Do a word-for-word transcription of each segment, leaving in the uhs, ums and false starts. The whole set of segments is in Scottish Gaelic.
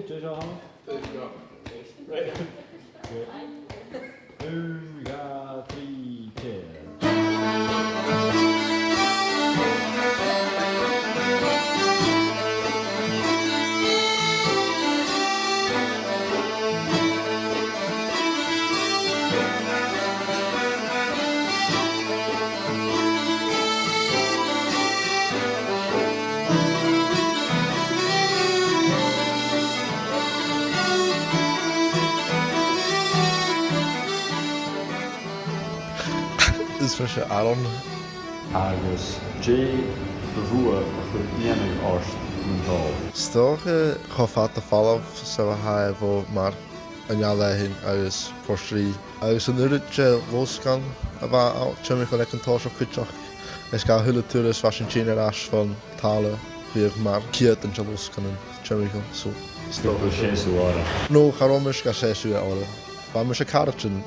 Seo, seo, Helen. Right. Aon, dhà, trì, ceithir. Is mise Aaron. Agus dè bu mhotha a chuir iongnadh ort mun dòigh? 'S dòcha cho fada falamh 's a bha e bho mar an Ealain agus Port Rìgh. Agus an uiread de losgannan a bha ann timcheall aig an toiseach cuideachd. Is dha a h-uile turas bha sinn a' tighinn air ais fon talla, bhiodh mar ceud de losgannan timcheall, so, 's dòcha. Gu bheil seasamh orra. No, cha robh mise ga seasamh orra. Bha mise a' caraidean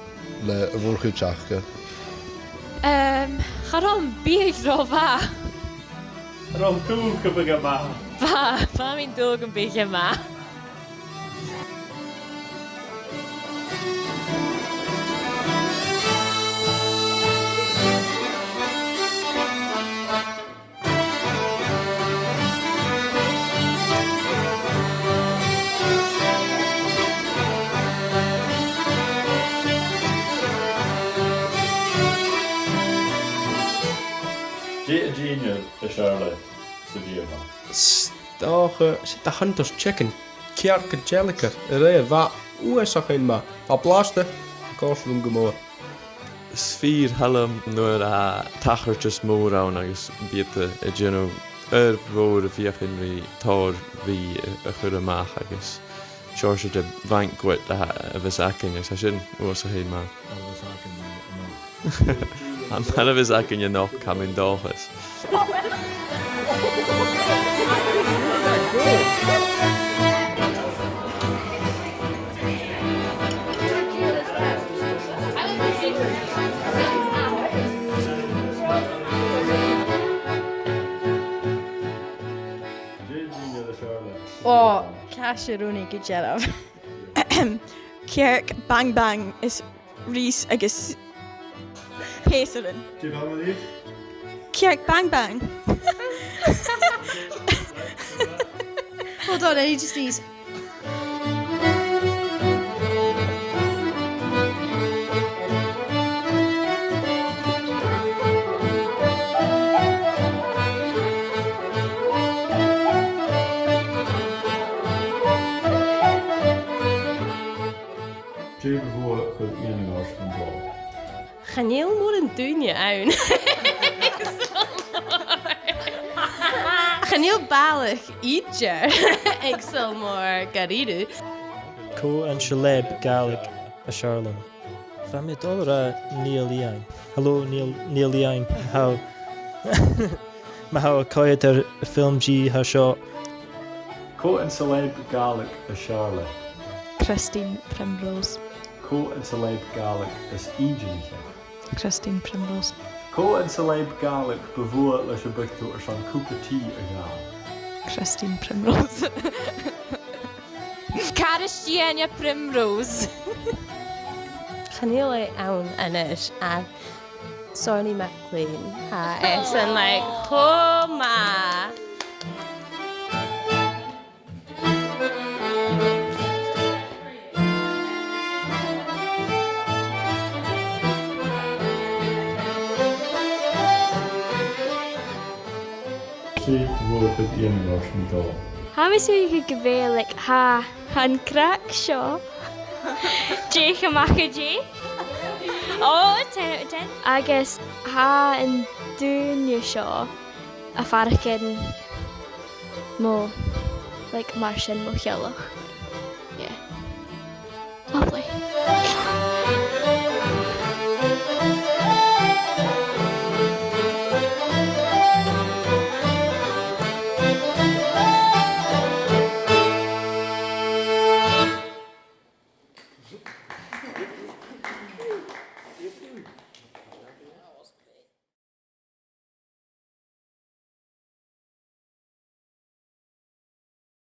le a' mhòr-chuid aca. Ehm, cha robh am biadh ro mhath. An robh thu an dùil gum biodh e math? Bha, bha mi an dùil gum biodh e math. Dè an dìnnear as fheàrr leat sa bhiadh? 'S dòcha, 's e the Hunter's Chicken, cearc an dealgan, a rèir, bha e uabhasach fhèin math, bha e blasta, tha e a' còrdadh rium gu mòr. Is fìor thoil leam nuair a tha tachartas mòr ann agus bidh iad a' dèanamh oidhirp mhòr a' feuchainn ri tòrr bhiadh a, a chur a-mach agus seòrsa de banquet a, a bhios againn agus tha sin uabhasach fhèin math. Tha mar a bhios againn a-nochd, tha mi an dòchas. Ò, càise a rinn thu gu dearbh? Cearc Bang Bang is rìs agus pèasairean. Dè bha mar rìs? Cearc Bang Bang. Hold on, I need to sneeze. Dè bu mhotha a chuir iongnadh ort mun dòigh? Chan eil mòran daoine ann. Chan eil ballach idir aig Sabhal Mòr dha-rìribh. Cò an celeb Gàidhlig as fheàrr leam? Bha mi a' dol a ràdh Neil Iain. Hello, Neil, Neil Iain. How? Ma tha thu a' coimhead air film G, tha seo. Cò an celeb Gàidhlig as fheàrr leat? Christine Primrose. Cò an celeb Gàidhlig as inntinniche? Christine Primrose. Cò an celeb Gàidhlig bu mhotha leis am biodh tu airson cupa tì a ghabhail? Christine Primrose. Caraistiana Primrose. Chan eil e ann a-nis, ach Sorny MacLean. Tha esan, like, cho math. Dè bu mhotha a chuir iongnadh ort mun dòigh? Tha mi a' smaoineachadh gu bheil, like, tha, tha an craic seo deich a-mach à deich. Oh, ten out of ten. Agus tha an duine seo a' faireachdainn mo, like, mar sin mo theaghlach. Yeah. Lovely.